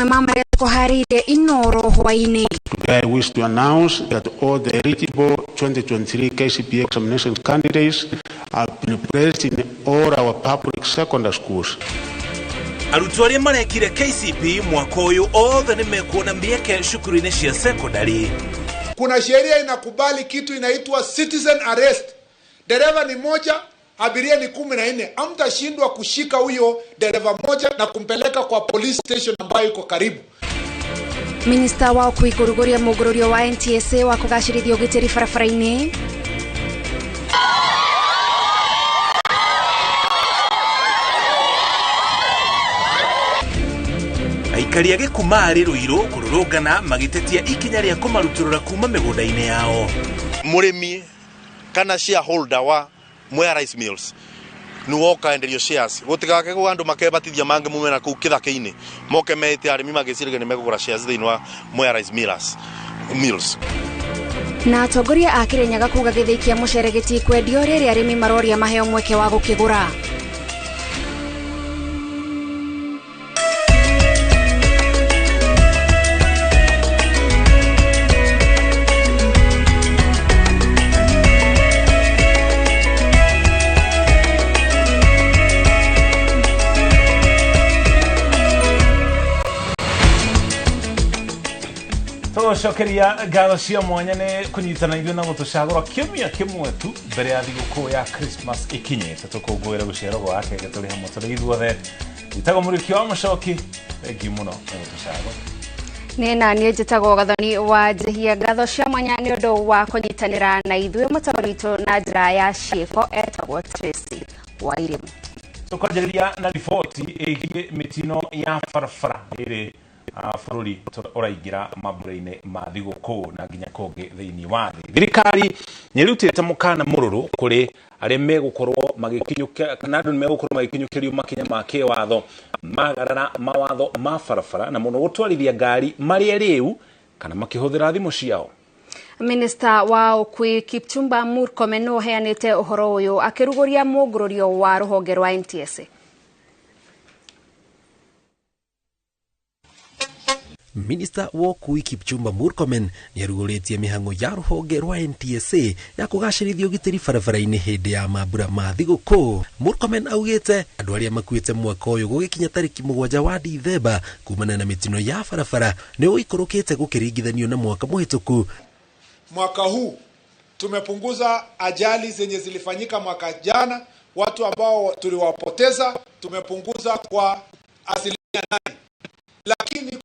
Mamwe ma marĩa tũkũharĩirie Inoro hwaĩ-inĩ. Today I wish to announce that all the eligible 2023 KCPE examination candidates have been placed in all our public secondary schools. Arutwo arĩa marekire KCPE mwaka ũyũ othe nĩ mekuona mĩeke cukuru-inĩ cia secondary. Kuna sheria inakubali kitu inaitwa citizen arrest. Dereva ni moja, abiria ni 14. Hamtashindwa kushika huyo dereva moja na kumpeleka kwa police station ambayo iko karibu. Minista wa ũkui kũrugũria mũngũrũrio wa NTSA wa kũgacĩrithia ũgitĩri barabara-inĩ. Aikari a Gĩkumarĩ Ruiru kũrũrũngana magĩtetia ikinya rĩa kũmarutũrũra kuma mĩgũnda-inĩ yao. Mũrĩmi kana shareholder wa Mwea Rice Mills nĩ woka enderio shares gutigake gwa andu makebatithia mangi mume na kuu kithaka-inĩ moke meite arĩmi magĩciragia nĩ mekũgũra shares thĩinĩ wa Mwea Rice Mills. Na atongoria a Kirinyaga kuga gĩthĩi kĩa mũcere gĩtikwendio rĩrĩa arĩmi maroria maheo mweke wa gũkĩgũra. Tũgũcokeria ngatho cia mwanya nĩ kũnyitana ithuĩ na gũtũcagũra kiumia kĩmwe tu mbere ya thigũkũ ya Christmas ĩkinyĩte tũkũngũĩre gũciarwo gwa Kenge tũrĩ hamwe tũrĩ ithuothe. Njĩtagwo Mũriũki wa Mũcoki, thengiũ mũno nĩ gũtũcagũra. Nĩ na niĩ njĩtagwo Gathoni wa Njehia. Ngatho cia mwanya nĩ ũndũ wa kũnyitanĩra na ithuĩ mũtabari witũ na njĩra ya ciĩko etagwo Tracy Wairimu. Tũkwanjĩrĩria na riboti ĩgiĩ mĩtino ya barabara ĩrĩ bũrũri ũraingĩra mambura-inĩ ma thigũkũ na nginya kũngĩ thĩinĩ wa thĩ. Thirikari nĩĩrutĩte mũkana mũrũrũ kũrĩ arĩa megũkorwo magĩkinyũkia kana andũ nĩmegũkorwo magĩkinyũkĩrio makinya ma kĩwatho magarara mawatho ma barabara na mũno gũtwarithia ngari marĩ rĩu kana makĩhũthĩra thimũ ciao. Minista wa ũkui Kipchumba Murkomen nĩwe ũheanĩte ũhoro ũyũ akĩrugũria mũngũrũrio wa rũhonge rwa NTSA. Minista wa ũkui Kipchumba Murkomen nĩarugũrĩtie mĩhang'o ya rũhonge rwa NTSA ya kũgacĩrithia ũgitĩri barabara-inĩ hĩndĩ ya mambura ma thigũkũ. Murkomen augĩte andũ arĩa makuĩte mwaka ũyũ gũgĩkinya tarĩki 7 wa Dithemba kumana na mĩtino ya barabara nĩ ũikũrũkĩte gũkĩringithanio na mwaka mũhĩtũku. Mwaka huu tumepunguza ajali zenye zilifanyika mwaka jana, watu ambao tuliwapoteza tumepunguza kwa 8%, lakini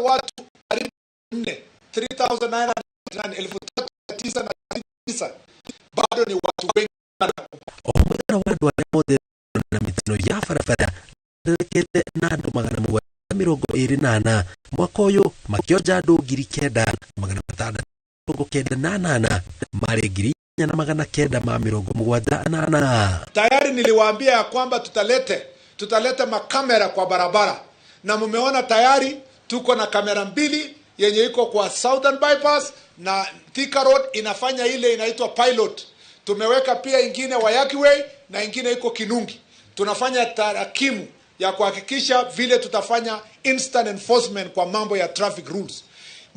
watu karibu 4 3999 bado ni watu wengi. O mũigana wa andũ arĩa mothe na mĩtino ya barabara rekete na andũ 724 mwaka ũyũ makĩonja andũ 9698 marĩ 4978. Tayari niliwaambia ya kwamba tutalete makamera kwa barabara, na mumeona tayari tuko na kamera 2 yenye iko kwa Southern Bypass na Thika Road inafanya ile inaitwa pilot. Tumeweka pia ingine Waiyaki Way na ingine iko Kinungi. Tunafanya tarakimu ya kuhakikisha vile tutafanya instant enforcement kwa mambo ya traffic rules.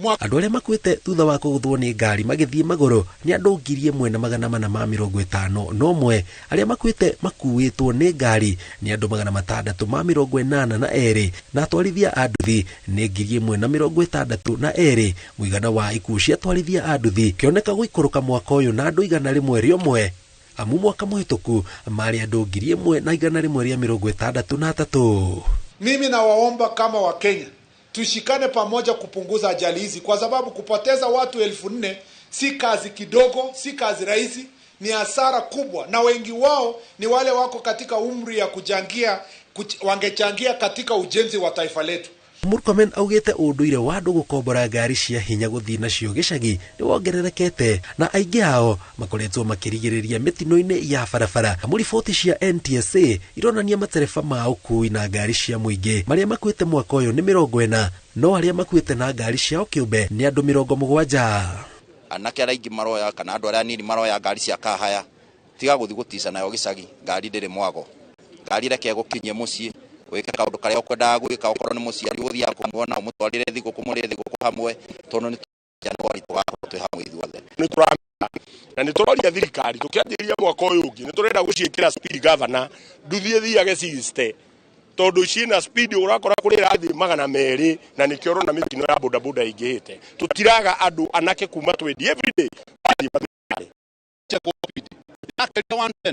Andũ arĩa makuĩte thutha wa kũgũthwo nĩ ngari magĩthiĩ magũrũ nĩ andũ 1451. Arĩa makuĩte makuĩtwo nĩ ngari nĩ andũ 682 na atwarithia a nduthi nĩ 1062. Mũigana wa ikuũ cia atwarithia a nduthi kĩoneka gũikũrũka mwaka ũyũ na andũ 101, amu mwaka mũhĩtũku marĩ andũ 1163. Mimi nawaomba kama Wakenya tushikane pamoja kupunguza ajali hizi, kwa sababu kupoteza watu 4000 si kazi kidogo, si kazi rahisi, ni hasara kubwa, na wengi wao ni wale wako katika umri ya kuchangia, wangechangia katika ujenzi wa taifa letu. Murkomen augĩte ũndũire wa andũ gũkombora ngari cia hinya gũthiĩ nacio gĩcagi nĩ wongererekete na aingĩ ao makoretwo makĩrigĩrĩria mĩtino-inĩ ya barabara. Amu riboti cia NTSA ironania matereba ma ũkui na ngari cia mũingĩ marĩa makuĩte mwaka ũyũ nĩ 40, no arĩa makuĩte na ngari ciao kĩũmbe nĩ andũ 70. Anake arĩa aingĩ maroya kana andũ arĩa anini maroya ngari cia kahaya, tiga gũthiĩ gũtica nayo gĩcagi, ngari ndĩrĩ mwago, ngari reke gũkinyie mũciĩ Wĩke kaũndũ karĩa ũkwendaga gwĩka, okorwo nĩ mũciari ũthiaga kũmuona ũmũtwarĩre thigũkũ, mũrĩe thigũkũ hamwe, tondũ nĩ Januari tũgakorwo twĩ hamwe ithuothe. Nĩ tũramenya na nĩ tũroria thirikari tũkĩanjĩrĩria mwaka ũyũ ũngĩ nĩ tũrenda gũciĩkĩra speed governor, nduthi ĩthiage 60 tondũ ciĩna speed ũrakora kũrĩ ĩrathiĩ 200, na nĩkĩo ũrona mĩtino ya bodaboda ĩingĩhĩte. Tũtiraga andũ anake kuma 20 everyday mathiĩ mathibitarĩ. Yake 110,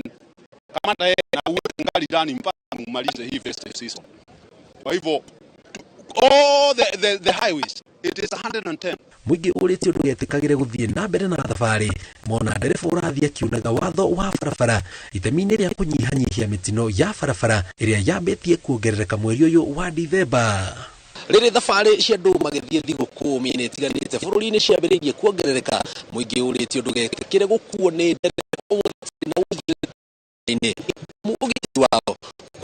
kamata yeye na uweke ngari ndani mpaka mumalize hii festive season. Kwa hivyo all the highways it is 110. Mũingĩ ũrĩtio ndũgetĩkagĩre gũthiĩ na mbere na thabarĩ mona ndereba ũrathiĩ akiunaga watho wa barabara itemi-inĩ rĩa kũnyihanyihia mĩtino ya barabara ĩrĩa yambĩtie kuongerereka mweri ũyũ wa Dithemba. Rĩrĩ thabarĩ cia andũ magĩthiĩ thigũkũ mĩena ĩtiganĩte bũrũri-inĩ ciambĩrĩirie kuongerereka, mũingĩ ũrĩtio ndũgetĩkĩre gũkuo nĩ ndereba na ũgitĩri ũgitĩri wao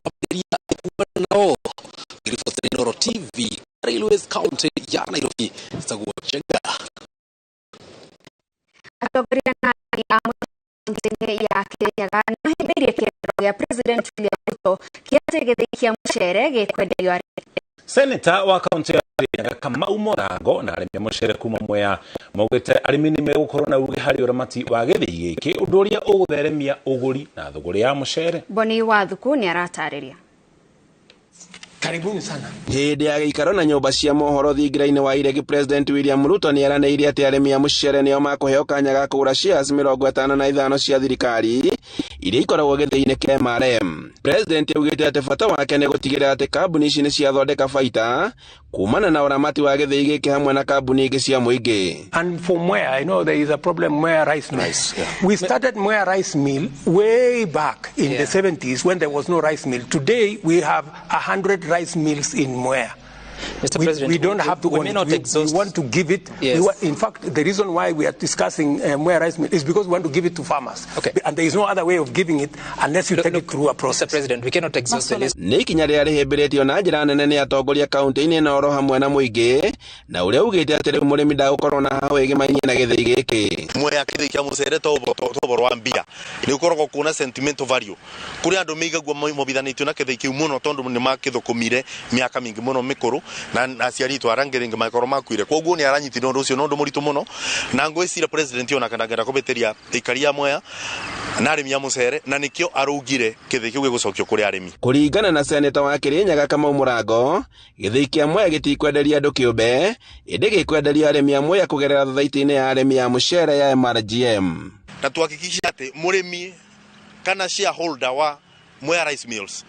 kwambĩrĩria kumana nao. Riboti Inooro TV, Railways County ya Nairobi, Njĩtagwo Njenga. Atongoria na a kaunti-inĩ ya Kirinyaga nĩmahĩmbĩirie kĩĩranĩro gĩa President William Ruto kĩa atĩ gĩthĩi kĩa mũcere gĩkwenderio arĩmi. Seneta wa kaunti ya Kirinyaga Kamau Mũrango na arĩmi a mũcere kuma Mwea maugĩte arĩmi nĩ megũkorwo na uge harĩ ũramati wa gĩthĩi gĩkĩ, ũndũ ũrĩa ũgũtheremia ũgũri na thũgũrĩ ya mũcere. Boni Wathuku nĩ aratarĩria. Karibuni sana. Hĩndĩ ya gĩikaro na nyũmba cia mohoro thingira-inĩ wa iregi, President William Ruto nĩ eranĩire atĩ arĩmi a mũcere nĩo makũheo kanya ga kũgũra shares 55 cia thirikari iria ikoragwo gĩthĩi-inĩ kĩa MRM. President augĩte atĩ bata wake nĩ gũtigĩrĩra atĩ kambuni ici nĩ ciathondeka baita kumana na ũramati wa gĩthĩi gĩkĩ hamwe na kambuni ingĩ cia mũingĩ. And from where I know there is a problem, Mwea Rice Mill. Rice, yeah. We started Mwea Rice Mill way back in the 70s when there was no rice mill. Today we have 100 rice mills in Mwea. Mr. We, President, we don't have to we own may it. not We exhaust. want to give it. Yes. In fact, the reason why we are discussing Mwea Rice Mill is because we want to give it to farmers. Okay. And there is no other way of giving it unless you take it through a process. Mr. President, we cannot exhaust the list. Nĩ ikinya rĩrĩa rĩhĩmbĩrĩtio na njĩra nene nĩ atongoria kaunti-inĩ na oro hamwe na mũingĩ, na ũrĩa ugĩte atĩ rĩu mũrĩmi ndagũkorwo na hahũ ĩgĩmainie na gĩthĩi gĩkĩ. Mwea kĩthĩi kĩa mũcere to ũhoro wa mbia nĩ ũkoragwo kuona sentimental value kũrĩ andũ meigagua mobithanĩtio na kĩthĩi kĩu mũno tondũ nĩ makĩthũkũmire mĩaka mĩingĩ mũno mĩkũrũ na aciari itũ arĩa angĩ rĩngĩ makorwo makuire, koguo nĩ aranyitire ũndũ ũcio na ũndũ mũritũ mũno, na ngwĩciria president ona ndangĩenda kũbĩtĩria aikari a Mwea na arĩmi a mũcere, na nĩkĩo arũngire kĩthĩi kĩu gĩgũcokio kũrĩ arĩmi. Kũringana na seneta wa Kirinyaga Kamau Mũrango, gĩthĩi kĩa Mwea gĩtikwenderia andũ kĩũmbe, ĩndĩ gĩkwenderia arĩmi a Mwea kũgerera thothaitĩ-inĩ ya arĩmi a mũcere ya MRGM. Na tuhakikishe atĩ mũrĩmi kana shareholder wa Mwea Rice Mills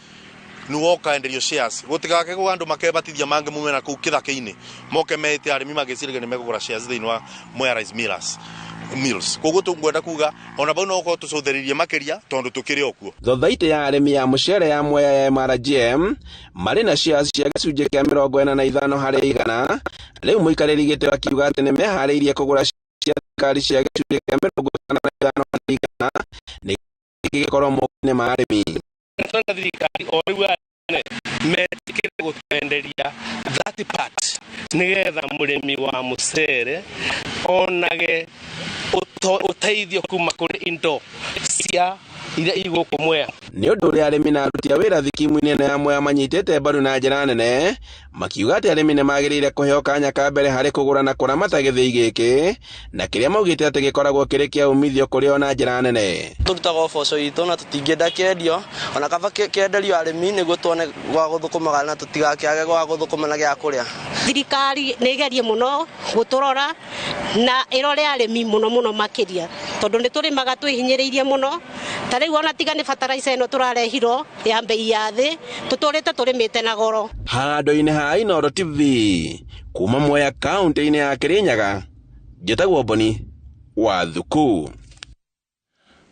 nĩ woka enderio shares, gũtigake gwa andũ makebatithia mangĩ mume na kũu kĩthaka-inĩ moke meĩte arĩmi magĩciragia nĩ mekũgũra shares thĩinĩ wa Mwea Rice Mills. Koguo tũngwenda kuga ona bau no ũkorwo tũcũthĩrĩrie makĩria tondũ tũkĩrĩ o kuo. Thothaitĩ ya arĩmi ya mũcere ya Mwea ya MRGM marĩ na shares cia gĩcunjĩ kĩa 45 harĩ igana. Rĩu mũikarĩri gĩtĩ akiuga atĩ nĩ meharĩirie kũgũra cia thirikari cia gĩcunjĩ kĩa 55 harĩ igana nĩ gĩgĩkorwo moko-inĩ ma arĩmi. Tũrenda thirikari o rĩu anene metĩkĩre gũtwenderia that part nĩgetha mũrĩmi wa mũcere onage ũteithio kuma kũrĩ indo cia iria igũkũ Mwea. Nĩ ũndũ ũrĩa arĩmi na aruti a wĩra thikimu-inĩ ĩno ya Mwea manyitĩte mbaru na njĩra nene, makiuga atĩ arĩmi nĩ magĩrĩire kũheo kanya ka mbere harĩ kũgũra na kũramata gĩthĩi gĩkĩ, na kĩrĩa maugĩte atĩ gĩkoragwo kĩrĩ kĩa umithio kũrĩ o na njĩra nene. Tũrutaga ũboco witũ na tũtingĩenda kĩendio, ona kaba kĩenderio arĩmi nĩguo tuone gwa gũthũkũmaga na tũtigakĩage gwa gũthũkũma na gĩa kũrĩa. Thirikari nĩ ĩgerie mũno gũtũrora na ĩrore arĩmi mũno mũno makĩria, tondũ nĩ tũrĩmaga twĩhinyĩrĩirie mũno. Ta rĩu ona tiga nĩ fertilizer ĩno tũrarehirwo ya mbei ya thĩ, tũtũrĩte tũrĩmĩte na goro. Handũ-inĩ ha Inooro TV kuma Mwea kaunti-inĩ ya Kirinyaga, njĩtagwo Boni Wathuku.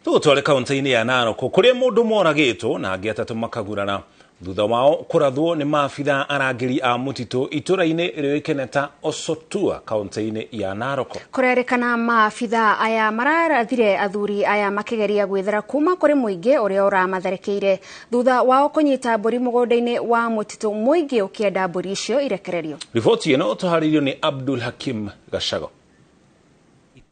Tũgũtware kaunti-inĩ ya Narok kũrĩa mũndũ moragĩtwo na angĩ atatũ makagurara thutha wao kũrathwo nĩ maabitha arangĩri a mũtitũ itũra-inĩ rĩũĩkaine ta Osotua kaunti-inĩ ya Narok. Kũrerĩkana maabitha aya mararathire athuri aya makĩgeria gwĩthara kuma kũrĩ mũingĩ ũrĩa ũramatharĩkĩire thutha wao kũnyita mbũri mũgũnda-inĩ wa mũtitũ, mũingĩ ũkĩenda mbũri icio irekererio. Riboti ĩno tũharĩirio nĩ Abdul Hakim Gacago.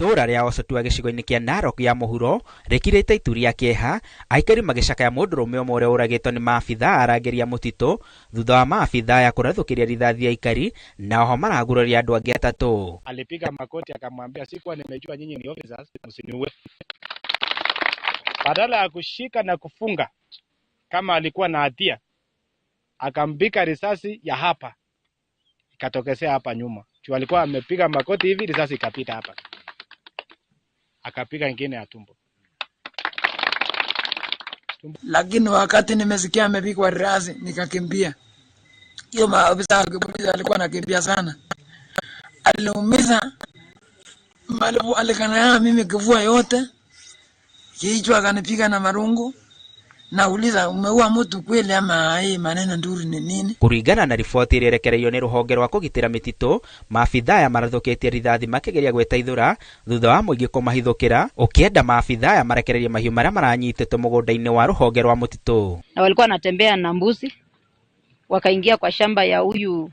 Itũũra rĩa Osotua gĩcigo-inĩ kĩa Narok ya mũhuro rĩkirĩte itu rĩa kĩeha, aikari magĩcakaya mũndũrũme ũmwe ũrĩa ũragĩtwo nĩ maabithaa arangĩri a mũtitũ thutha wa maabithaa aya kũrathũkĩria rithathi aikari na oho maraguraria andũ angĩ atatũ. Alipiga makoti akamwambia, sikuwa nimejua nyinyi ni officers, msiniue. Badala ya kushika na kufunga kama alikuwa na hatia, akambika risasi ya hapa ikatokezea hapa nyuma. Juu alikuwa amepiga makoti hivi, risasi ikapita hapa, akapiga ingine ya tumbo. Lakini wakati nimesikia amepigwa risasi nikakimbia. Hiyo maafisa wa polisi alikuwa anakimbia sana, aliumiza alikana mimi kifua yote, kichwa akanipiga na marungu. Nauliza, umeua mtu kweli ama hii maneno nduri ni nini? Kuringana na riboti ĩrĩa ĩrekereirio nĩ rũhonge rwa kũgitĩra mĩtitũ, maabithaa aya marathũkĩtie rithathi makĩgeria gwĩteithũra thutha wa mũingĩ kũmahithũkĩra, ũkĩenda maabithaa aya marekererie mahiũ marĩa maranyitĩtwo mũgũnda-inĩ wa rũhonge rwa mũtitũ. Na walikuwa wanatembea na mbuzi, wakaingia kwa shamba ya huyu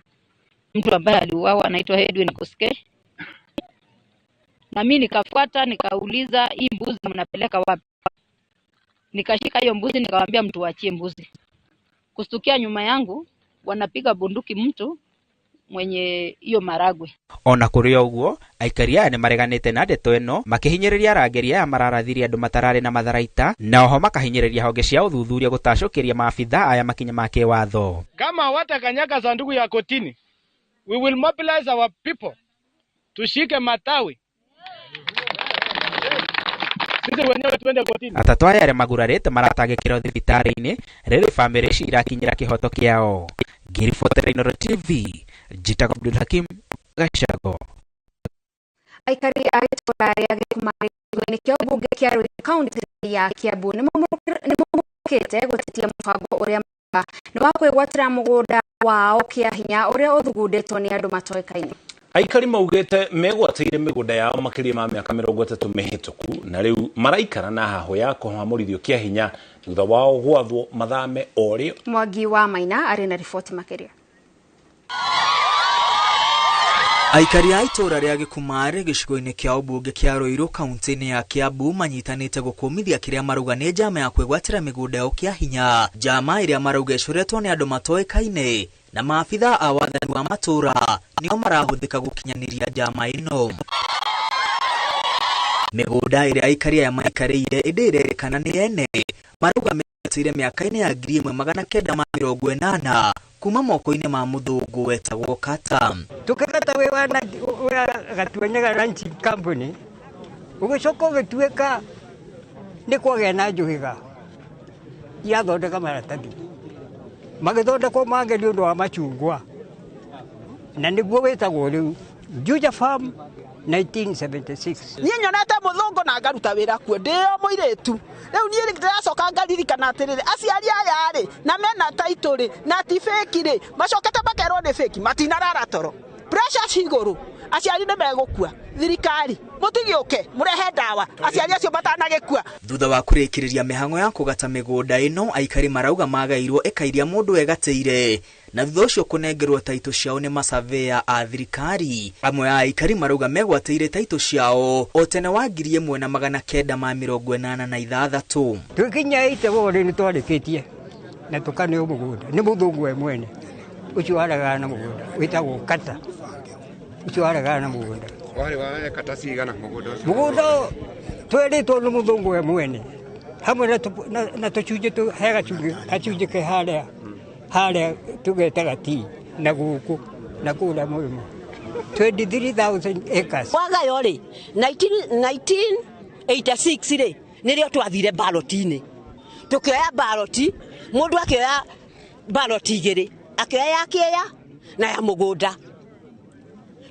mtu ambaye aliuawa anaitwa Edwin Koske. Na mimi nikafuata nikauliza, hii mbuzi mnapeleka wapi? Nikashika hiyo mbuzi nikamwambia mtu waachie mbuzi. Kustukia nyuma yangu wanapiga bunduki mtu mwenye hiyo maragwe. Ona kũrĩ ũguo, aikari aya nĩmareganĩte na ndeto ĩno makĩhinyĩrĩria arangĩri aya mararathirie andũ matararĩ na matharaita na oho makahinyĩrĩria honge cia ũthuthuria gũtacũkĩria maabithaa aya makinya ma kĩwatho. Kama hawatakanyaga sanduku ya kotini, we will mobilize our people tushike matawi sisi wenyewe tuende kotini. Atatũ aya arĩa magurarĩte maratangĩkĩrwo thibitarĩ-inĩ rĩrĩ bamĩrĩ ici irakinyĩra kĩhoto kĩao. Ngĩribotera Inooro TV, njĩtagwo Abdul Hakim Gacago. Aikari a itũũra rĩa Gĩkumarĩ gĩcigo-inĩ kĩa ũmbunge kĩa Ruiru kaunti ya Kiambu nĩmamũkĩte gũtetia mũbango ũrĩa nĩ wa kwĩgwatĩra mũgũnda wao kĩa hinya ũrĩa ũthugundĩtwo nĩ andũ matoĩkaine. Aikari maugĩte megwatĩire mĩgũnda yao makĩria ma mĩaka 30 mĩhĩtũku na rĩu maraikara na hahũ ya kũhamũrithio kĩa hinya thutha wao gwathwo mathame o rĩo. Mwangi wa Maina arĩ na riboti makĩria. Aikari a itũũra rĩa Gĩkumarĩ gĩcigo-inĩ kĩa ũmbunge kĩa Ruiru kaunti-inĩ ya Kiambu manyitanĩte gũkũmithia kĩrĩa marauga nĩ njama ya kwĩgwatĩra mĩgũnda yao kĩa hinya, njama ĩrĩa marauga ĩcoretwo nĩ andũ matoĩkaine na maabithaa a wathani wa matũũra nĩo marahũthĩka gũkinyanĩria njama ĩno. Mĩgũnda ĩrĩa aikari aya maikarĩire ĩndĩ ĩrerĩkana nĩ ene marauga metĩire mĩaka-inĩ ya 1980 kuma moko-inĩ ma mũthũngũ wetagwo Kata. Tukĩgata wĩ wa Gatuanyaga Ranching Company, ũgĩcoka ũgĩtuĩka nĩ kwagĩa na njũhĩga irathondeka maratathi, magĩthondekwo mangĩ nĩ ũndũ wa machungwa, na nĩguo wĩtagwo rĩu Juja Farm 1976. Niĩ nyonete mũthũngũ na ngaruta wĩra kuo ndĩ o mũirĩtu. Rĩu niĩ ndĩracoka ngaririkana atĩrĩrĩ, aciari aya rĩ na mena taitũ rĩ na ti fake rĩ, macokete makerwo nĩ fake, matinarara toro, pressure ci igũrũ, aciari nĩ megũkua, thirikari mũtigĩũke mũrehe ndawa aciari acio matanagĩkua. Thutha wa kũrĩkĩrĩria mĩhang'o ya kũgata mĩgũnda ĩno, aikari marauga magairwo ĩka iria mũndũ egatĩire na thutha ũcio kũnengerwo taitũ ciao nĩ masaveya a thirikari. Amwe a aikari marauga megwatĩire taitũ ciao o tene wa 1986. Twĩkinya ite wore nĩ twarĩkĩtie na tũkaneo mũgũnda nĩ mũthũngũ we mwene ũcio waregana na mũgũnda wĩtagwo Kata, ũcio waregana na mũgũnda warĩ wa eka ta cigana mũgũnda ũcio? Mũgũnda twerĩtwo nĩ mũthũngũ we mwene hamwe na tũcunjĩ he gacunjĩ ke harĩa harĩa tũgetaga tii na gũkũ na kũrĩa mũrĩmo 23,000 acres. Wagayo rĩ 1986 rĩ nĩrĩo twathire ballot-inĩ, tũkĩoya ballot, mũndũ akĩoya ballot igĩrĩ, akĩoya ya kĩeya na ya mũgũnda.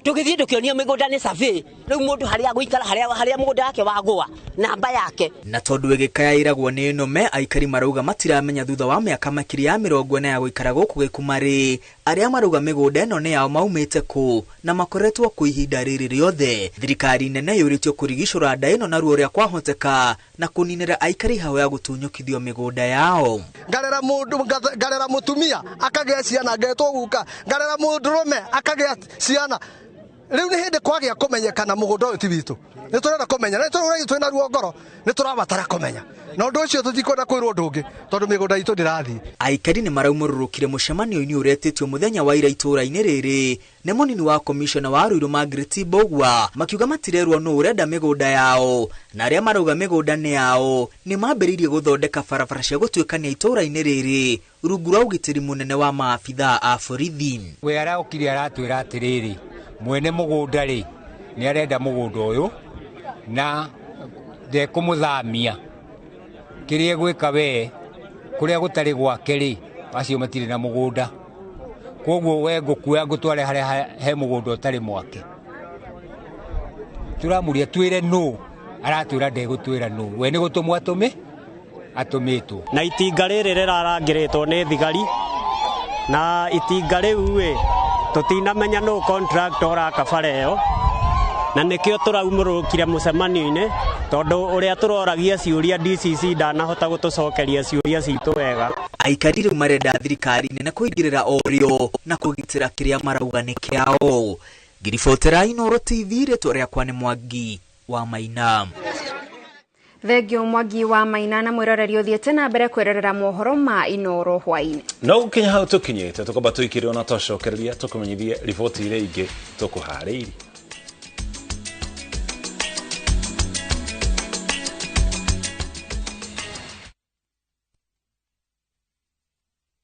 Tũgĩthiĩ tũkĩonio mĩgũnda nĩ survey, rĩu mũndũ harĩa agũikara harĩa mũgũnda wake wagũa namba yake. Na tondũ ĩgĩkaya ĩragwo nĩ nũme, aikari marauga matiramenya thutha wa mĩaka makĩria ya 40 ya gũikara gũkũ Gĩkumarĩ arĩa marauga mĩgũnda ĩno nĩ yao maumĩte kũ na makoretwo kũ ihinda rĩrĩ rĩothe. Thirikari nene yũrĩtio kũrigicũra nda ĩno narua ũrĩa kwahoteka na kũninĩra aikari hao ya gũtunyũkithio mĩgũnda yao. Ngarera mũndũ, ngarera mũtumia akagĩa ciana, ngetwo guka, ngarera mũndũrũme akagĩa ciana. Rĩu nĩ hĩndĩ kwagĩa kũmenyekana mũgũnda ũyũ ti witũ. Nĩ tũrenda kũmenya, na nĩ tũrauga twĩna ruo ngoro, nĩ tũrabatara kũmenya. Na ũndũ ũcio tũtikwenda kwĩrwo ũndũ ũngĩ tondũ mĩgũnda itũ ndĩrathiĩ. Aikari nĩ maraumũrũrũkire mũcemanio-inĩ ũretĩtio mũthenya wa ira itũũra-inĩ rĩrĩ nĩ mũnini wa komishona wa Ruiru Margaret Mbugua, makiuga matirerwo nũ ũrenda mĩgũnda yao na arĩa marauga mĩgũnda nĩ yao nĩ mambĩrĩirie gũthondeka barabara cia gũtuĩkania itũũra-inĩ rĩrĩ rungu rwa ũgitĩri mũnene wa maabithaa a borithi. We araokire aratwĩra atĩrĩrĩ, mwene mũgũnda rĩ nĩ arenda mũgũnda ũyũ na ndekũmũthamia, kĩrĩa egwĩka we kũrĩa gũtarĩ gwake rĩ acio matirĩ na mũgũnda, koguo we ngũkuoya ngũtware harĩa he mũgũnda ũtarĩ mwake. Tũramũria twĩre nũ, aratwĩra ndegũtwĩra nũ, we nĩ gũtũmwo atũmĩtwo. Na itinga rĩrĩ rĩrarangĩrĩtwo nĩ thigari, na itinga rĩu ĩ tũtinamenya nũ contractor ũraka bara ĩyo, na nĩkĩo tũraumũrũkire mũcemanio-inĩ tondũ ũrĩa tũroragia ciũria DCC ndanahota gũtũcokeria ciũria citũ wega. Aikari rĩu marenda thirikari nene kũingĩrĩra o rĩo na kũgitĩra kĩrĩa marauga nĩ kĩao. Ngiribotera Inooro TV, rĩtwa rĩakwa nĩ Mwangi wa Maina. Thengio Mwangi wa Maina na mwĩroreri ũthiĩte na mbere kwĩrorera mohoro ma Inooro hwaĩ-inĩ. No gũkinya hau tũkinyĩte tũkwamba tũikĩrĩrwo na twacokereria tũkũmenyithie riboti iria ingĩ tũkũharĩirie.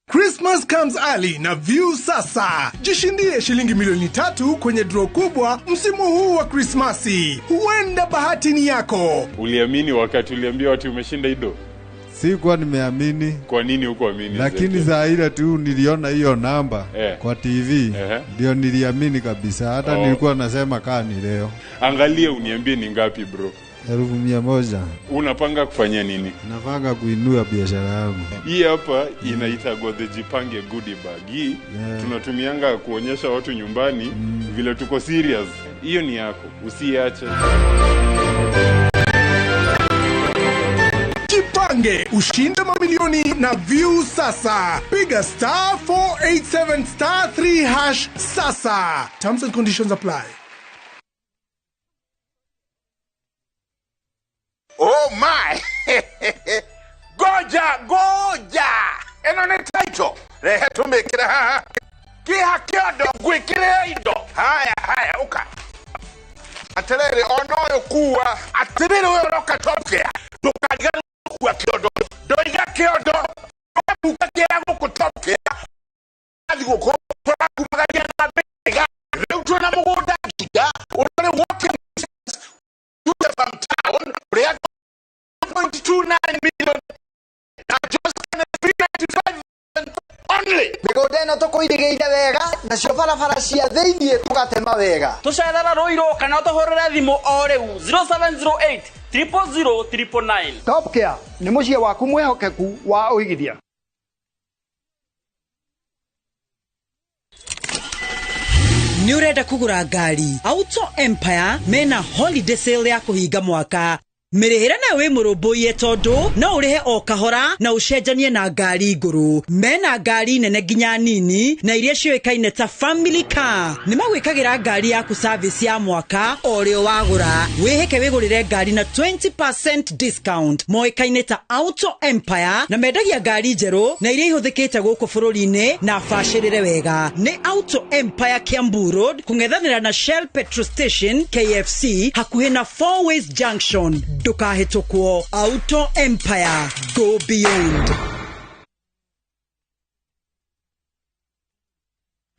Christmas comes early na View sasa. Jishindie shilingi milioni 3 kwenye draw kubwa msimu huu wa Krismasi. Huenda bahati ni yako. Uliamini wakati uliambia watu umeshinda ido? Sikuwa nimeamini. Kwa nini hukuamini? Lakini saa ile tu niliona hiyo namba kwa TV, ndio niliamini kabisa. Hata nilikuwa nasema kaa ni leo. Angalia uniambie ni ngapi bro? 100,000. Unapanga kufanya nini? Napanga kuinua biashara yangu. Hii hapa inaitwa the Jipange goodie bag. Hii tunatumianga kuonyesha watu nyumbani vile tuko serious. Hiyo ni yako, usiache. Jipange, ushinde mamilioni na View sasa. Piga star 487 star 3 hash sasa. Terms and conditions apply. Oh my! Goja, goja! Eno ni title. Rehe tumikire haha. Kiha kiondo gwikire indo. Haya, haya, uka. Atiriri ono uyu kuwa. Atiriri uyu uroka Top Care. Ndukariganĩrwo kuwa kiondo. Ndoiga kiondo. Nduka kĩa gũkũ Top Care. Thigũkũ tũrakumagaria na mbĩga. Rĩu twĩna mũgũnda nginya ũrĩ walking distance to the farm town. Ũrĩa 2.29 million na just 395 only. Mĩgũnda ĩno tũkũirigĩire wega nacio barabara cia thĩiniĩ tũgatema wega. Tũcerera Ruiru kana ũtũhũrĩre thimũ o rĩu 0708 000 999. Top Care nĩ mũciĩ waku mwĩhokeku wa ũigithia. Nĩ ũrenda kũgũra ngari? Auto Empire mena holiday sale ya kũhinga mwaka. Mĩrĩhĩre nayo wĩ mũrũmbũiye tondũ no ũrĩhe o kahora na ũcenjanie na ngari ngũrũ. Mena ngari nene nginya nini na iria ciũĩkaine ta family car. Nĩ magwĩkagĩra ngari yaku service ya mwaka o rĩo wagũra. Wĩhĩke wĩgũrĩre ngari na 20% discount. Moĩkaine ta Auto Empire na mendagia ngari njerũ na iria ihũthĩkĩte gũkũ bũrũri-inĩ na bacĩrĩre wega. Nĩ Auto Empire Kiambu Road kũng'ethanĩra na Shell Petrol Station KFC hakuhĩ na Four Ways Junction. Ndũkahĩtũkwo. Auto Empire, go beyond.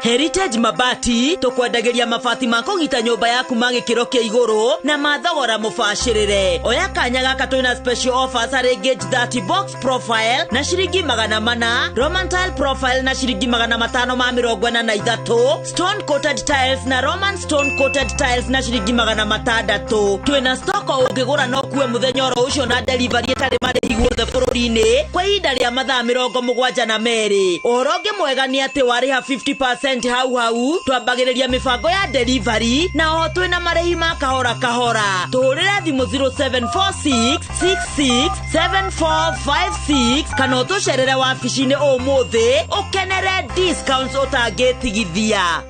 Heritage Mabati tukwendagĩria mabati ma kũgita nyũmba yaku ma gĩkĩro kĩa igũrũ na ma thogora mũbacĩrĩre. Oya kanya gaka twĩna special offers harĩ gauge 30 box profile na ciringi 400, Roman tile profile na ciringi 543, stone coated tiles na Roman stone coated tiles na ciringi 600. Twĩna stock o ũngĩgũra no kuwe mũthenya oro ũcio na delivery ĩtarĩ marĩhi guothe bũrũri-inĩ kwa ihinda rĩa mathaa 72. Ũhoro ũngĩ mwega nĩ atĩ warĩha 50% hau hau twambagĩrĩria mĩbango ya delivery na oho twĩna marĩhi ma kahora kahora. Tũhũrĩre thimũ 0746 66 7456 kana ũtũcerere wabici-inĩ ũmũthĩ ũkenere discounts ũtangĩtigithia.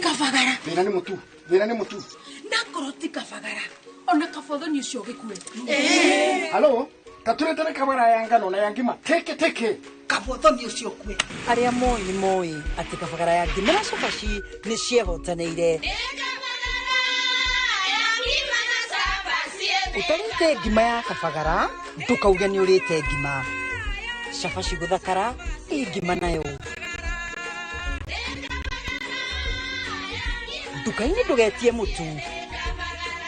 kabagara. Thĩna nĩ mũtu. Thĩna nĩ mũtu. Nakorwo ti kabagara. Ona kabothoni ũcio gĩkue. Halo, taturetere kabara ya ngano na ya ngima. Teke teke. Kabothoni ũcio kue. Arĩa moĩ nĩ moĩ atĩ kabagara ya ngima na cabaci nĩ ciehotanĩire. Ũtarĩte ngima ya kabagara ndũkauge nĩ ũrĩte ngima. Cabaci gũthakara ĩ ngima nayo. Nduka-inĩ ndũgetie mũtu.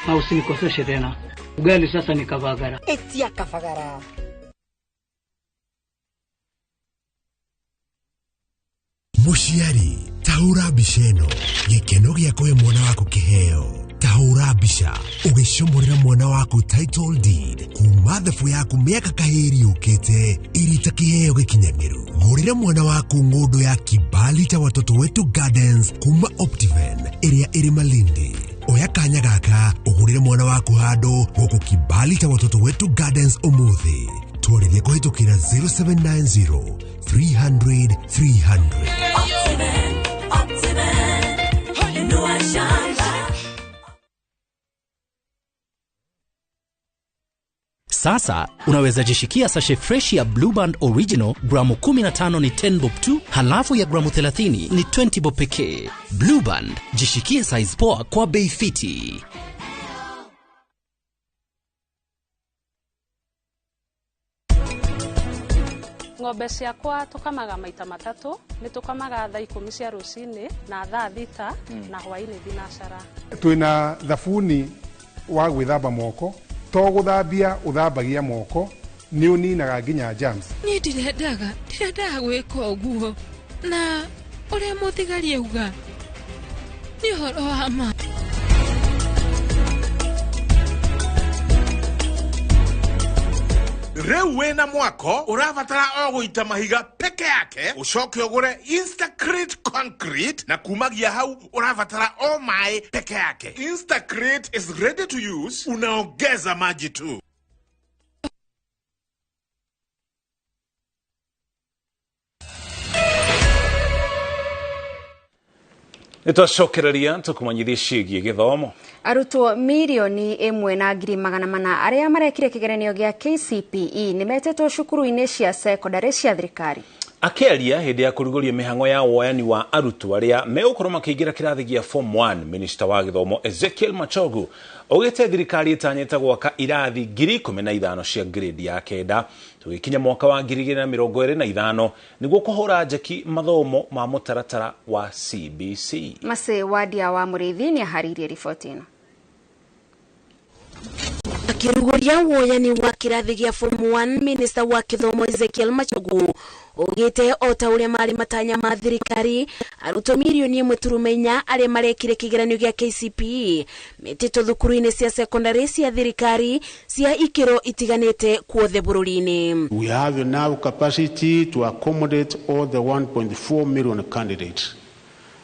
Na usinikoseshe tena. Ugali sasa ni kabagara. Etia kabagara. Mũciari, tahũra mbica ĩno gĩkeno gĩa kũhe mwana waku kĩheo. Tahũra mbica ũgĩcomorera mwana waku title deed kuma thabu yaku mĩaka kahĩri yũkĩte ĩrĩ ta kĩheo gĩkinyanĩru. Gũrĩra mwana waku ng'ũndũ ya kibali cha Watoto Wetu Gardens kuma Optiven ĩrĩa ĩrĩ Malindi. Oya kanya gaka ũgũrĩre mwana waku handũ gũkũ kibali cha Watoto Wetu Gardens ũmũthĩ. Twarĩrie kũhĩtũkĩra 0790 300 300. Sasa unaweza jishikia sashe fresh ya Blue Band Original gramu 15 ni 10 bob tu, halafu ya gramu 30 ni 20 bob pekee. Blue Band, jishikie size poa kwa bei fiti. Ng'ombe ciakwa tukamaga maita matatu, nĩ tukamaga thaa 10 cia rũcinĩ na thaa 6 na hwaĩ-inĩ thinacara. Twĩna thabuni wa gwĩthamba moko, to gũthambia ũthambagia moko, nĩ ũninaga nginya germs. Niĩ ndirendaga gwĩka ũguo, na ũrĩa mũthigari auga nĩ ũhoro wa ma. Rĩu wĩna mwako ũrabatara o gũita mahiga peke yake ũcoke ũgũre Instacrete concrete na kumagia hau ũrabatara o maĩ peke yake. Instacrete is ready to use, unaongeza maji tu. Nĩtwacokereria tũkũmanyithia ciĩgiĩ gĩthomo. Arutwo 1,400,000 arĩa marekire kĩgeranio gĩa KCPE nĩmetĩtwo cukuru-inĩ cia sekondarĩ cia thirikari. Akĩaria hĩndĩ ya kũrugũria mĩhang'o ya woyani wa arutwo arĩa megũkorwo makĩingĩra kĩrathi gĩa form 1, Minista wa gĩthomo Ezekiel Machogu augĩte thirikari ĩtanyĩte gwaka irathi 15,000 cia grade ya 9 tũgĩkinya mwaka wa 2025 nĩguo kũhũra njeki mathomo ma mũtaratara wa CBC. Mase Wadia wa Mũrĩithi nĩaharĩirie riboti ĩno. Akĩrugũria woyani wa kĩrathi gĩa form 1, Minista wa gĩthomo Ezekiel Machogu augĩte o ta ũrĩa marĩ matanya ma thirikari arutwo 1.4 milioni arĩa marekire kĩgeranio gĩa KCPE metĩtwo thukuru-inĩ cia sekondarĩ cia thirikari cia ikĩro itiganĩte kuothe bũrũri-inĩ. We have enough capacity to accommodate all the 1.4 million candidates.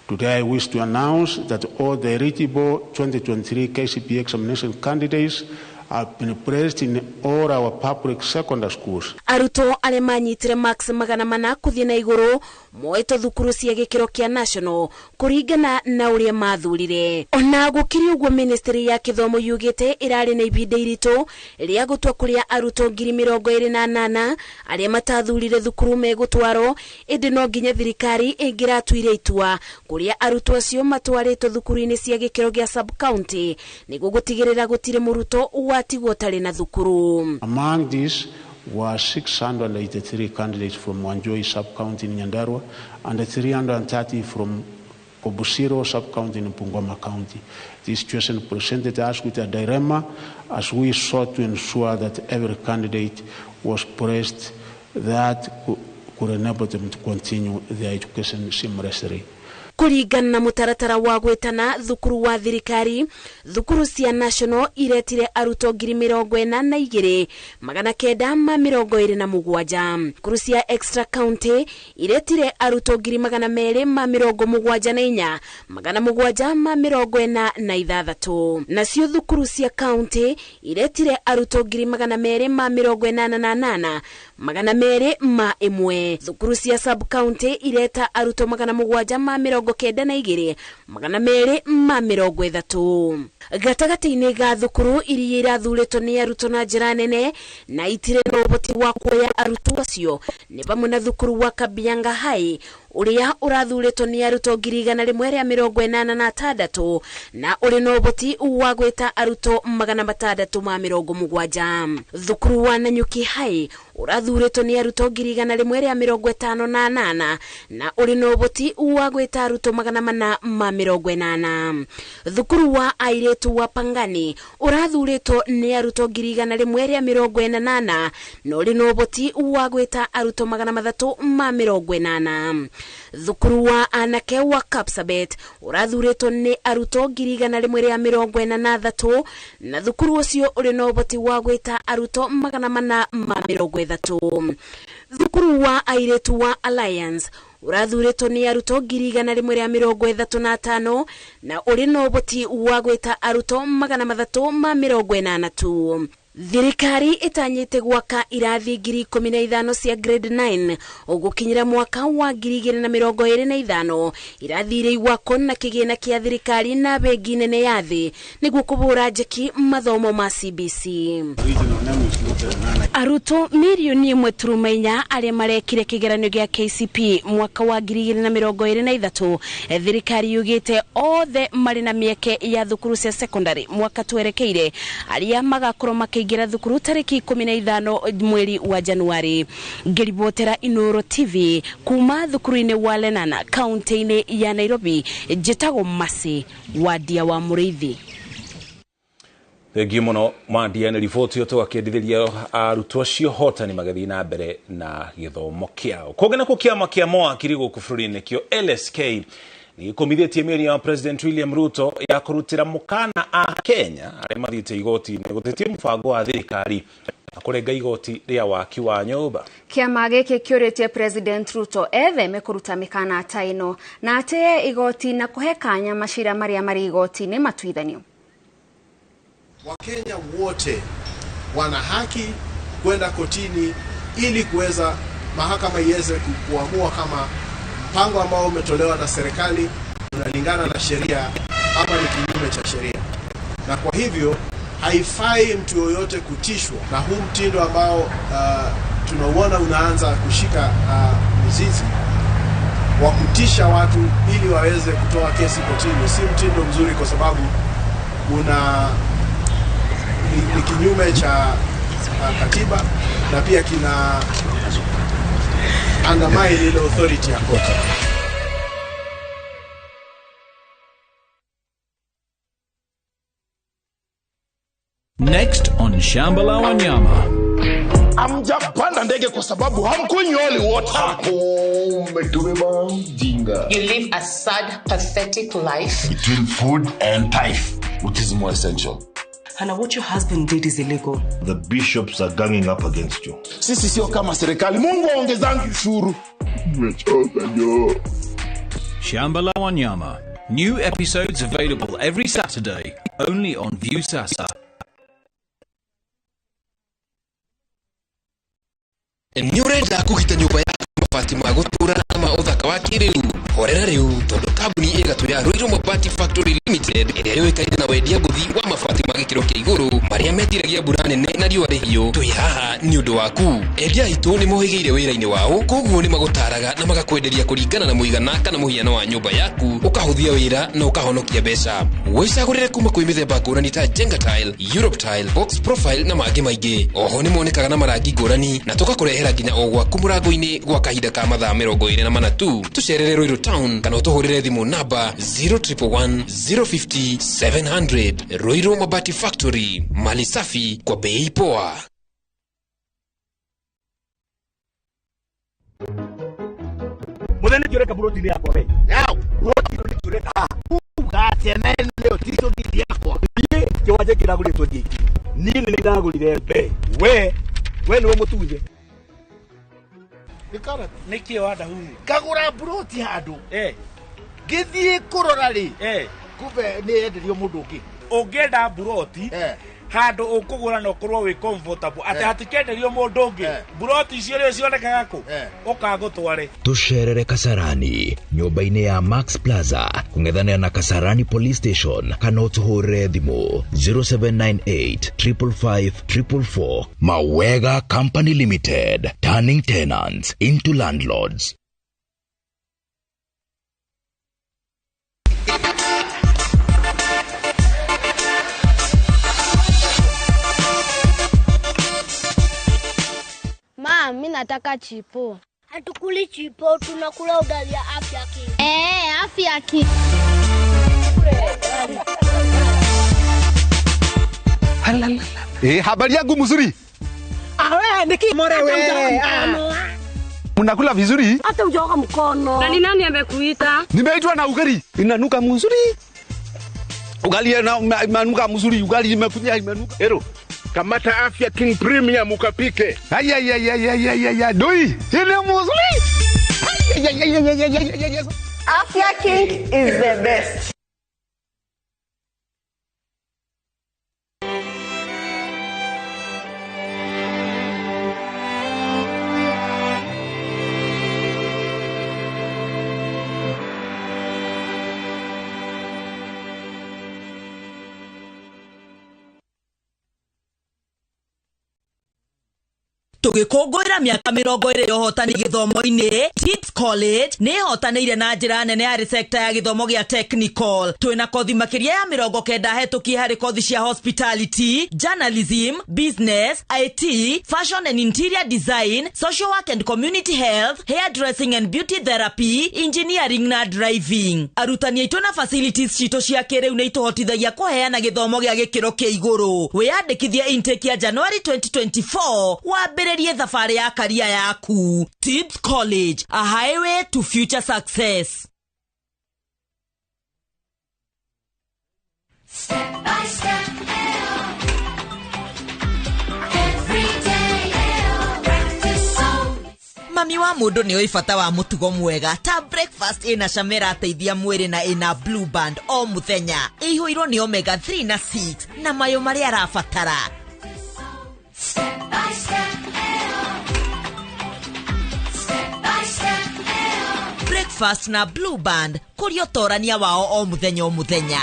Today I wish to announce that all the eligible 2023 KCPE examination candidates have been placed in all our public secondary schools. Arutwo arĩa manyitire marks 400 kũthiĩ na igũrũ moetwo thukuru cia gĩkĩro kĩa national kũringana na ũrĩa mathurire. Ona gũkĩrĩ ũguo, ministry ya gĩthomo yugĩte ĩrarĩ na ihinda iritũ rĩa gũtua kũrĩa arutwo 28,000 arĩa matathurire thukuru megũtwarwo, ĩndĩ no nginya thirikari ĩngĩratuire itua kũrĩa arutwo acio matwarĩtwo thukuru-inĩ cia gĩkĩro gĩa sub county nĩguo gũtigĩrĩra gũtirĩ mũrutwo watigwo ũtarĩ na thukuru. Among these were 683 candidates from Wanjoi sub-county in Nyandarua and 330 from Kobusiro sub-county in Bungoma County. This situation presented us with a dilemma as we sought to ensure that every candidate was placed that could enable them to continue their education seamlessly. Kũringana na mũtaratara wa gwĩtana thukuru wa thirikari, thukuru cia national iretire arutwo 42,927. Thukuru cia extra county iretire arutwo 274,746. Nacio thukuru cia county iretire arutwo 288,201. Thukuru cia sub county ireta arutwo 700 92,230 gatagatĩ-inĩ ga thukuru iria irathurĩtwo nĩ arutwo na njĩra nene na itirĩ na ũhoti wa kuoya arutwo acio nĩ pamwe na thukuru wa Kabianga High uria urathurĩtwo nĩ arutwo 186 na ũrĩ na ũhoti wa gwĩta arutwo 670. Thukuru wa Nanyuki High urathurĩtwo nĩ arutwo 158 na ũrĩ na ũhoti wa gwĩta arutwo 480. Thukuru wa airĩtu wa Pangani urathurĩtwo nĩ arutwo 148 na ũrĩ na ũhoti wa gwĩta arutwo 380. Thukuru wa anake wa Kapsabet urathurĩtwo nĩ arutwo 143 na thukuru ũcio ũrĩ na ũhoti wa gwĩta arutwo 430. Thukuru wa airĩtu wa Alliance urathurĩtwo nĩ arutwo 135 na ũrĩ na ũhoti wa gwĩta arutwo 380. Thirikari itanyite gwaka irathi 15,000 cia grade 9 ũgũkinyĩra mwaka wa 2025 irathi iria igwakwo na kĩgĩna kĩa thirikari na bengi nene ya thĩ nĩguo kũbũra njeki mathomo ma CBC. Arutwo mirioni 1.4 arĩa marekire kĩgeranio gĩa KCP mwaka wa 2023 thirikari yugĩte othe marĩ na mĩeke ya thukuru cia secondary mwaka twerekeire arĩa magakorwo makĩingĩra thukuru tarĩki 15 mweri wa Januari. Ngĩribotera Inoro TV kuma thukuru-inĩ wa Lenana kaunti-inĩ ya Nairobi, njĩtagwo Masi Wadia wa Mũrĩithi. Thengiũ mũno Mwandia nĩ riboti ĩyo tũgakĩendithĩria arutwo acio hotani magĩthiĩ na mbere na gĩthomo kĩao. Kũngĩ nakuo kĩama kĩa mawakiri gũkũ bũrũri-inĩ kĩo LSK nĩ gĩkũmithĩtie mĩario ya President William Ruto ya kũrutĩra mũkana a Kenya arĩa mathiĩte igoti-inĩ gũtetia mũbango wa thirikari na kũrenga igoti rĩa waki wa nyũmba. Kĩama gĩkĩ kĩũrĩtie President Ruto etheme kũruta mĩkana ta ĩno na atĩe igoti na kũhe kanya macira marĩa marĩ igoti-inĩ matuithanio. Wakenya wote wana haki kwenda kotini ili kuweza mahakama iweze kuamua kama mpango ambao umetolewa na serikali unalingana na sheria ama ni kinyume cha sheria. Na kwa hivyo haifai mtu yoyote kutishwa na huu mtindo ambao tunauona unaanza kushika mizizi wa kutisha watu ili waweze kutoa kesi kotini. Si mtindo mzuri kwa sababu una ni kinyume cha katiba na pia kina undermine ile authority ya koti. Next on Shamba la Wanyama. Hamjapanda ndege kwa sababu hamkunywi holy water. Umetubeba mjinga. You live a sad, pathetic life. Between food and life, which is more essential? Hannah, what your husband did is illegal. The bishops are ganging up against you. Sisi sio kama serikali. Mungu aongezangi ushuru. Nimechoka jo. Shamba la Wanyama. New episodes available every Saturday, only on Viusasa. Nĩ ũrenda kũgita nyũmba yaku mabati ma gũtũra na ma ũthaka wa kĩrĩu? Horera rĩu tondũ kambuni ĩgatũ ya Ruiru Mabati Factory Limited ĩrĩa yũĩkaine na wendia ngũthi wa mabati ma gĩkĩro kĩa igũrũ marĩa metiragia mbura nene na riũa rĩhiũ, twĩ haha nĩ ũndũ waku. Endia aitũ nĩ mohĩgĩire wĩra-inĩ wao, koguo nĩ magũtaraga na magakwenderia kũringana na mũigana kana mũhiano wa nyũmba yaku, ũkahũthia wĩra na ũkahonokia mbeca. Wĩcagũrĩre kuma kwĩ mĩthemba ngũrani ta Jenga Tile, Europe Tile, Box Profile na mangĩ maingĩ. Oho nĩ monekaga na marangi ngũrani na tũgakũrehera nginya o gwaku mũrango-inĩ gwa kahinda ka mathaa 24 tu. Tũcerere Ruiru Town kana ũtũhũrĩre thimũ namba 0111 050 700. Ruiru Mabati Factory, mali safi kwa bei poa. Muthenya njureka buroti yakwa we. Yau, buroti njureka. Uga tena leo tiso didi yakwa. Niĩ kĩwanja kĩragũrĩtwo njiki. Niĩ nĩ ndagũrire mbe. We nĩwe mũtunye. Nĩkĩ wanda huhu? Ngagũra buroti handũ. Ngĩthiĩ kũrora rĩ. Kumbe nĩ yenderio mũndũ ũngĩ. Ũngĩenda buroti Handũ ũkũgũra na ũkorwo wĩ comfortable atĩ hatikenderio mũndũ ũngĩ. Buroti icio rĩo cionekaga kũ? Ũkagũtware. Tucerere Kasarani nyũmba-inĩ ya Max Plaza kũng'ethanĩra na Kasarani Police Station kana ũtũhũrĩre thimũ 0798 555 444. Mawega Company Limited, turning tenants into landlords. Ma, mi nataka chipo. Hatukuli chipo, tunakula ugali ya Afya King. Afya King. Habari yangu mzuri. Awe, niki more we. Mnakula vizuri? Hata ujoga mkono. Na ni nani amekuita? Nimeitwa na ugali. Inanuka mzuri. Ugali inanuka mzuri, ugali imekuja imenuka. Ero. Kamata Afya King Premium ukapike. Ay ay ay ay ay ay ay doi. Ile mzuri. Ay ay ay ay ay ay. Afya King is the best. Tũgĩkũngũĩra mĩaka 20 ya ũhotani gĩthomo-inĩ, Tips College nĩ ĩhotanĩire na njĩra nene harĩ sekta ya gĩthomo gĩa technical. Twĩna kothi makĩria ya 90 hetũkie harĩ kothi cia hospitality, journalism, business, IT, fashion and interior design, social work and community health, hairdressing and beauty therapy, engineering na driving. Arutani aitũ na facilities citũ cia kĩrĩu nĩ itũhotithagia kũheana gĩthomo gĩa gĩkĩro kĩa igũrũ. Wĩyandĩkithie intake ya January 2024 wambĩrĩrie thabarĩ ya karia yaku. Tips College, a highway to future success. Step by step, every day, practice so. Mami wa mũndũ nĩ oĩ bata wa mũtugo mwega ta breakfast ĩna cama ĩrateithia mwĩrĩ na ĩna Blue Band o mũthenya, ĩihũirwo nĩ omega 3 na 6 na mayo marĩa arabatara. Step by step, step by step, breakfast na Blue Band kũria ũtorania wao o mũthenya o mũthenya.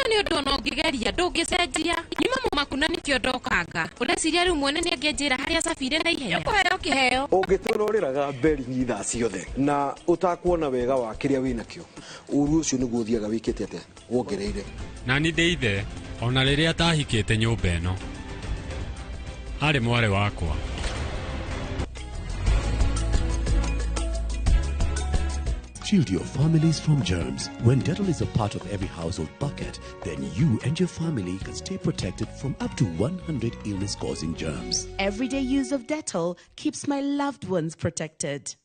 Nĩ ũndũ ona ũngĩgeria ndũngĩcenjia. Nyuma mũmaku na nĩkĩo ndokanga. Ũreciria rĩu mwene nĩangĩanjĩra harĩa cabire na ihenya. Ũkũheo kĩheo. Ũngĩtũra ũrĩraga mberi thaa ciothe na ũtakuona wega wa kĩrĩa wĩnakĩo, ũru ũcio nĩguo ũthiaga wĩkĩte atĩa wongereire. Na niĩ ndĩ ithe ona rĩrĩa atahikĩte nyũmba ĩno arĩ mwarĩ wakwa. Shield your families from germs. When Dettol is a part of every household bucket, then you and your family can stay protected from up to 100 illness-causing germs. Everyday use of Dettol keeps my loved ones protected.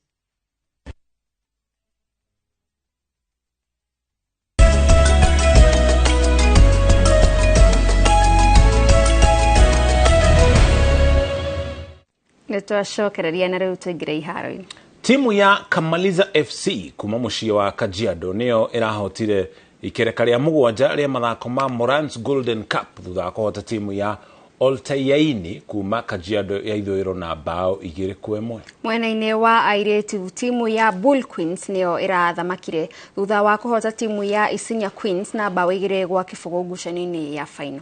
Nĩtwacokereria na rĩu tũingĩre iharo-inĩ. Timu ya Kamaliza FC kuma mũciĩ wa Kajiado nĩyo ĩrahotire ikereka rĩa 7 rĩa mathako ma Morans Golden Cup thutha wa kũhota timu ya Oltayaini kuma Kajiado ya ithũĩro na bao 2-1. Mwena-inĩ wa airĩtu timu ya Bull Queens nĩyo ĩrathamakire thutha wa kũhota timu ya Isinya Queens na bao 2-0 ngucanio-inĩ ya final.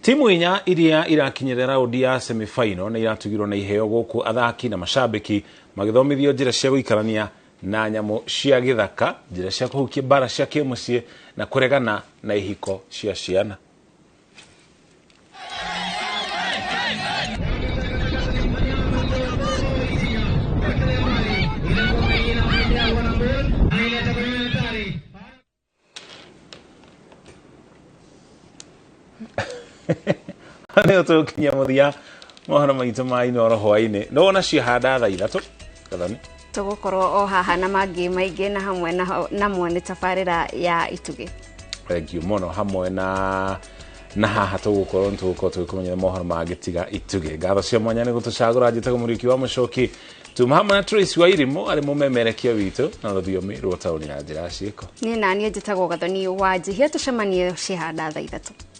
Timu inya iria irakinyĩra raundi ya semifinal nĩ iratugirwo na iheo gũkũ athaki na mashabiki magĩthomithio njĩra cia gũikarania na nyamũ cia gĩthaka, njĩra cia kũhukia mbara cia kĩmũciĩ na kũregana na ihiko cia ciana. Nĩ tũkinya mũthia mohoro maitũ ma Inooro hwaĩ-inĩ. Nĩwona ciahanda thaa 3 Gathoni. Tũgũkorwo o haha na mangĩ maingĩ na hamwe namo nĩ tabarĩra ya Itugĩ. Thank you mũno hamwe na Na haha tũgũkorwo nĩ tũgũkorwo tũgĩkũmenyera mohoro mangĩ tiga itugĩ. Ngatho cia mwanya nĩ gũtũcagũra. Njĩtagwo Mũriũki wa Mũcoki, tuma hamwe na Tracy wa Irimũ arĩ mũmemerekia witũ na rũthiomi rwa taũni na njĩra ya ciĩko. Niĩ naniĩ njĩtagwo Gathoni wa Njihia, tũcemanie cihanda thaa 3.